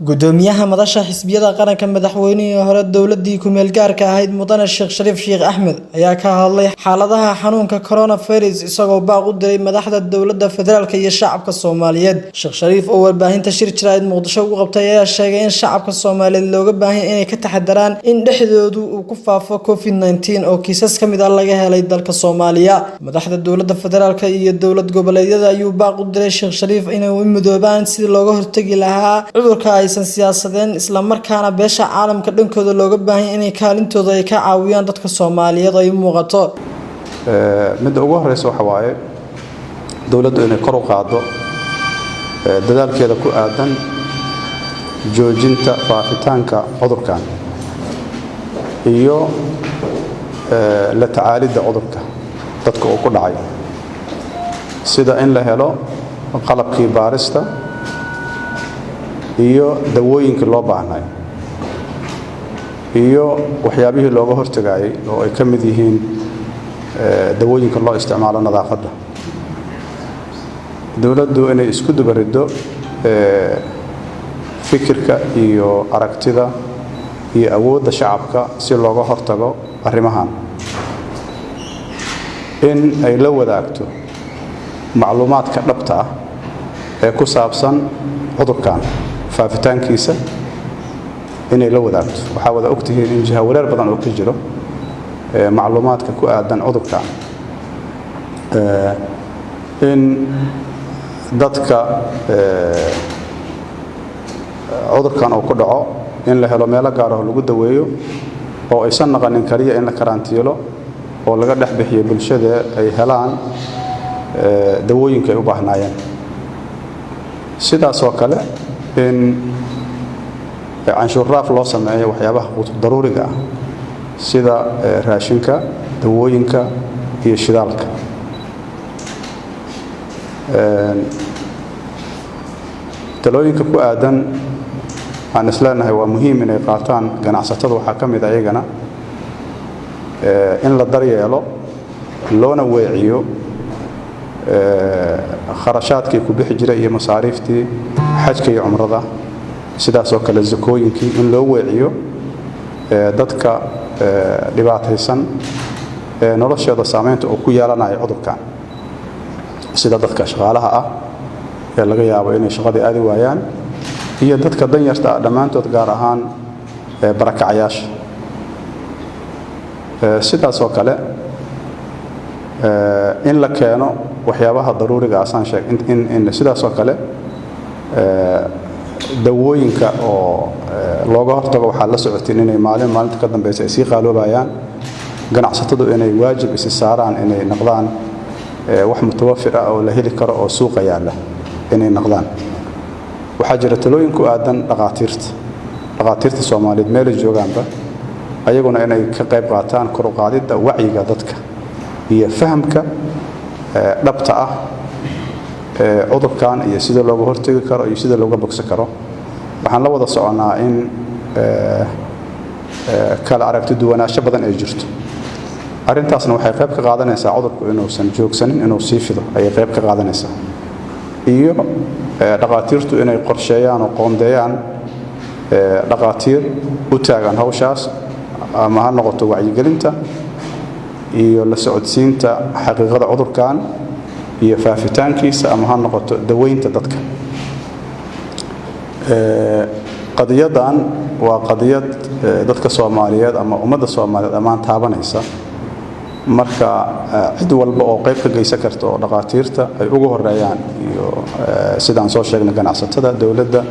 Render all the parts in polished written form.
Gudoomiyaha madasha xisbiyada qaranka, madaxweynihii hore dowladii ku-meel gaarka ahayd, Mudane Sheekh Shariif Sheekh Axmed, ayaa ka hadlay xaaladaha xanuunka coronavirus, isagoo baaq u diray madaxda dowladda federaalka iyo shacabka Soomaaliyeed. Sheekh Shariif oo warbaahinta shir jaraa'id Muqdisho ugu qabtay ayaa sheegay in shacabka Soomaaliyeed looga baahan yahay inay ka taxadaraan in dhexdoodu uu ku faafo COVID-19, oo kiisas ka mid ah laga helay dalka Soomaaliya. Madaxda dowladda federaalka iyo dowlad goboleedyada ayuu baaq u diray Sheekh Shariif inay u midoobaan sidii looga hortagi lahaa cudurka, aysan siyaasadeen, isla markaana beesha caalamka dhankooda looga baahan yahay inay kaalintooda ay ka caawiyaan dadka Soomaaliyeed ay u muuqato. Midda ugu horeysa waxa waaye dowladdu inay kor u qaaddo dadaalkeeda ku aadan joojinta faafitaanka cudurkan iyo la tacaalidda cudurka dadka uu ku dhacay, sida in la helo qalabkii baarista iyo dawooyinkii loo baahnay iyo waxyaabihii looga hortagaayay, oo ay ka mid yihiin dawooyinka loo isticmaalo nadaafadda. Dowladdu inay isku dubariddo fikirka iyo aragtida iyo awoodda shacabka si looga hortago arrimahan, in ay la wadaagto macluumaadka dhabta ah ee ku saabsan cudurkan faafitaankiisa inay la wadaagto. Waxaa wada ogtihiin in jihawareer badan oo ka jiro macluumaadka ku aadan cudurkan, in dadka cudurkan uu ku dhaco in la helo meelo gaar ah oo lagu daweeyo, oo aysan naqanin kaliya in la karantiilo oo laga dhex bixiyo bulshada, ay helaan dawooyinka ay u baahnaayeen. Sidaasoo kale in canshuur dhaaf loo sameeyo waxyaabaha daruuriga ah, sida raashinka, dawooyinka iyo shidaalka. Talooyinka ku aadan aan isleenahay waa muhiim inay qaataan ganacsatada waxaa ka mid a iyagana in la daryeelo loona weeciyo kharashaadkii ku bixi jiray iyo masaariiftii xajka iyo cumrada, sidaasoo kale zakooyinkii in loo weeciyo dadka dhibaataysan ee noloshooda saameynta uu ku yeelanayo cudurkan, sida dadka shaqaalaha ah ee laga yaabo inay shaqadii aadi waayaan iyo dadka danyarta ah dhammaantood, gaar ahaan barakacayaasha. Sidaasoo kale in la keeno waxyaabaha daruuriga asaan sheeg in sidaasoo kale dawooyinka oo looga hortago. Waxaa la socotiin inay maalin maalinta ka dambeysa ay sii qaaloobayaan. Ganacsatadu inay waajib isi saaraan inay noqdaan wax mutawafir ah oo la heli karo oo suuqa yaalla inay noqdaan. Waxaa jira talooyin ku aadan dhaqaatiirta Soomaaliyeed meelay joogaanba, ayaguna inay ka qayb qaataan kor u qaadidda wacyiga dadka iyo fahamka dhabta ah ee cudurkan iyo sida looga hortegi karo iyo sida looga bogsan karo. Waxaan la wada soconnaa in kala aragti duwanaansho badan ay jirto. Arrintaasna waxay qayb ka qaadanaysaa cudurku inuusan joogsanin, inuu sii fido ayay qayb ka qaadanaysaa. Iyo dhaqaatiirtu inay qorsheeyaan oo qoondeeyaan dhaqaatiir u taagan hawshaas, ama ha noqoto wacyigelinta iyo la socodsiinta xaqiiqada cudurkan iyo faafitaankiisa, ama ha noqoto daweynta dadka. Qadiyadan waa qadiyad dadka Soomaaliyeed ama ummadda Soomaaliyeed dhammaan taabanaysa. Marka cid walba oo qayb ka geysan karta, oo dhaqaatiirta ay ugu horeeyaan iyo sidaan soo sheegnay ganacsatada, dowladda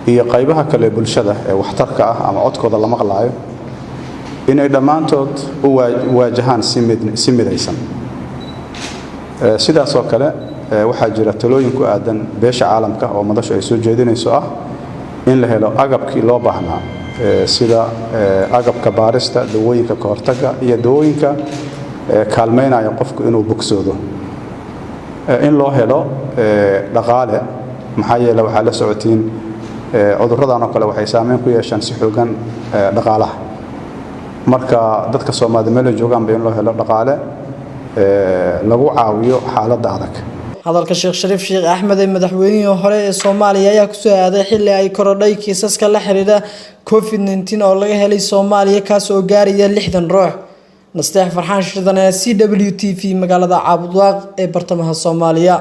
iyo qaybaha kale bulshada ee waxtarka ah ama codkooda la maqlaayo, inay dhammaantood u waajahaan si midaysan. Sidaasoo kale waxaa jira talooyin ku aadan beesha caalamka oo madashu ay soo jeedinayso, ah in la helo agabkii loo baahnaa, sida agabka baarista, dawooyinka kahortaga iyo dawooyinka kaalmaynaya qofku inuu bogsoodo, in loo helo dhaqaale, maxaa yeele waxaa la socotiin cudurradan oo kale waxay saameyn ku yeeshaan si xoogan dhaqaalaha. Marka dadka Soomaalida meel ay joogaanba in loo helo dhaqaale lagu caawiyo xaaladda adag. Hadalka Sheekh Shariif Sheekh Axmed ee madaxweynihii hore ee Soomaaliya ayaa kusoo aaday xilli ay korodhay kiisaska la xiriira COVID-19 oo laga helay Soomaaliya, kaas oo gaaraya 60 ruux. Nasteex Farxaan Shirdan, CWTV, magaalada Caabudwaaq ee bartamaha Soomaaliya.